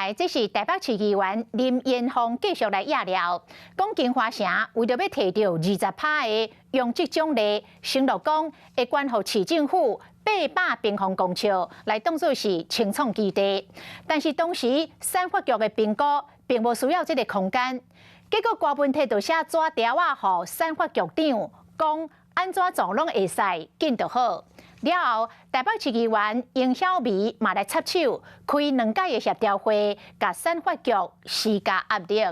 來，這是台北市議員林延鳳繼續來掖料，講京華城為著欲提著20%的容積獎勵，承諾講會捐予市政府800平方公尺來當做是清創基地，但是當時產發局的評估並無需要這個空間，結果郭文鐵就寫紙條仔予產發局長，講按怎做攏會使，緊就好。了後，台北市議員英曉薇嘛來插手，開兩屆的協調會，共產發局施加壓力。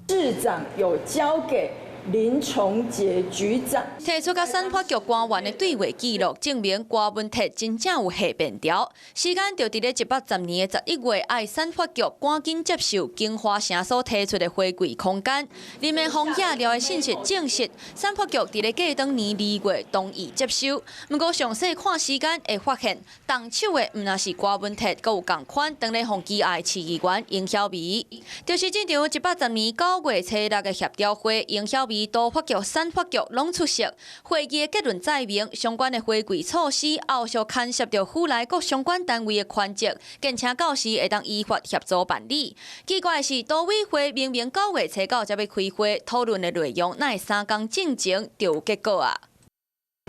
市長有交給林崇杰局長提出佮產發局官員的對話記錄，證明郭文鐵真正有下便條。時間就佇咧110年的11月，愛產發局趕緊接受京華城所提出的回饋空間。林延鳳掖料的信息證實，產發局佇咧過當年2月同意接收。毋過詳細看時間會發現，動手的毋但是郭文鐵，閣有仝款當咧予拘押的市議員英曉薇。就是這場110年9月初六的協調會，英曉薇、都發局、產發局攏出席。會議的結論載明，相關的回饋措施後續牽涉著府內各相關單位的權責，堅稱到時會當依法協助辦理。奇怪的是，都委會明明9月初九才欲開會，討論的內容，哪會3工進前就有結果啊？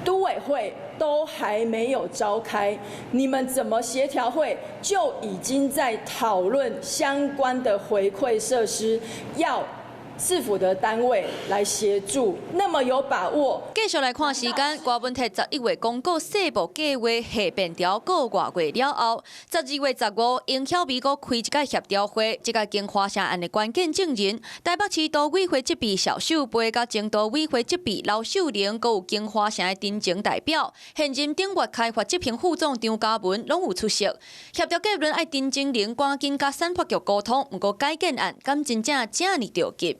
都委會都還沒有召開，你們怎麼協調會就已經在討論相關的回饋設施要市府的單位來協助，那麼有把握？繼續來看時間，郭文鐵11月公告細部計劃下便條個外月了後，12月15，英曉薇閣開一屆協調會，這屆京華城案的關鍵證人，台北市都委會執秘邵秀貝佮前都委會執秘劉秀玲，閣有京華城的陳情代表，現任鼎越開發執行副總張嘉文攏有出席。協調結論愛陳情人趕緊佮產發局溝通，毋過改建案敢真正遮爾著急？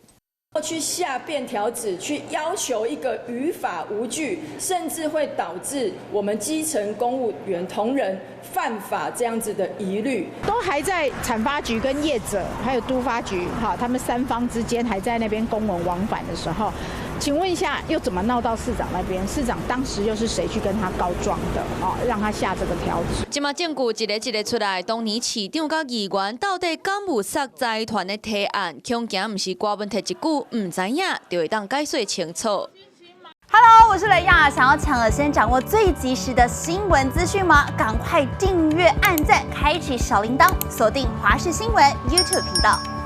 去下便條紙，去要求一個於法無據，甚至會導致我們基層公務員同仁犯法這樣子的疑慮，都還在產發局跟業者還有都發局，哈，他們三方之間還在那邊公文往返的時候，請問一下，又怎麼鬧到市長那邊？市長當時又是誰去跟他告狀的？哦，讓他下這個條子。這馬證據一个一个出來，當年市長佮議員到底敢有殺財團的提案，恐驚毋是郭文鐵一句毋知影，就會當解說清楚。 Hello，我是雷亞，想要搶先掌握最及時的新聞資訊嗎？趕快訂閱、按讚、開啟小鈴鐺，鎖定華視新聞 YouTube 頻道。